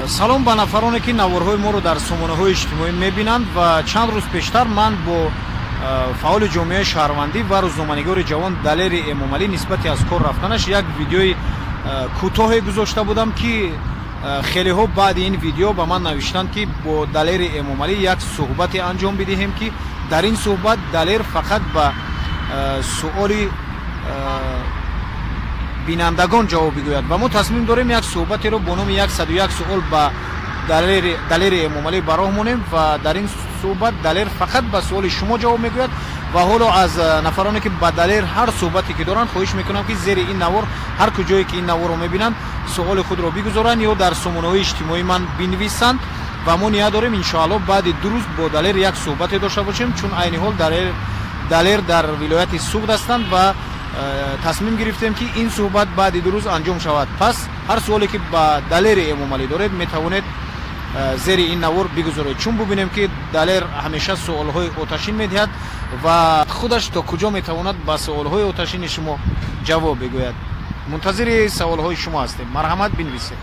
Салом ба нафароне, ки наворҳои моро дар сомонаҳои иҷтимоӣ мебинанд. Ва чанд рӯз пештар ман бо фаъоли ҷомеаи шаҳрвандӣ ва рӯзноманигори ҷавон Далери Эмомалӣ нисбати аз кор рафтанаш як видеои кӯтоҳе гузошта будам, ки хелеҳо баъди ин видео ба ман навиштанд, ки бо Далери Эмомалӣ як суҳбате анҷом бидиҳем, ки дар ин суҳбат Далер фақат ба суоли бинандагон ҷавоб бигӯяд. Ва мо тасмим дорем як суҳбатеро бо номи 101 суол ба Далери Эмомалӣ ба роҳ монем ва дар ин суҳбат Далер фақат ба суоли шумо ҷавоб мегӯяд. Ва ҳоло аз нафароне, ки ба Далер ҳар суҳбате ки доранд, хоҳиш мекунам, ки зери ин навор, ҳар куҷое ки ин наворро мебинанд, суоли худро бигузоранд ё дар сомонаҳои иҷтимоии ман бинависанд. Ва мо ният дорем, иншоалло, баъди 2 рӯз бо Далер як суҳбате дошта бошем, чун айни ҳол Далер дар вилояти Суғд ҳастанд ва тасмим гирифтем, ки ин суҳбат баъди 2 рӯз анҷом шавад. Пас ҳар суоле, ки ба Далери Эмомалӣ доред, метавонед зери ин навор бигузоред, чун бубинем, ки Далер ҳамеша суолҳои оташин медиҳад ва худаш то куҷо метавонад ба суолҳои оташини шумо ҷавоб бигӯяд. Мунтазири саволҳои шумо ҳастем, марҳамат, бинависед.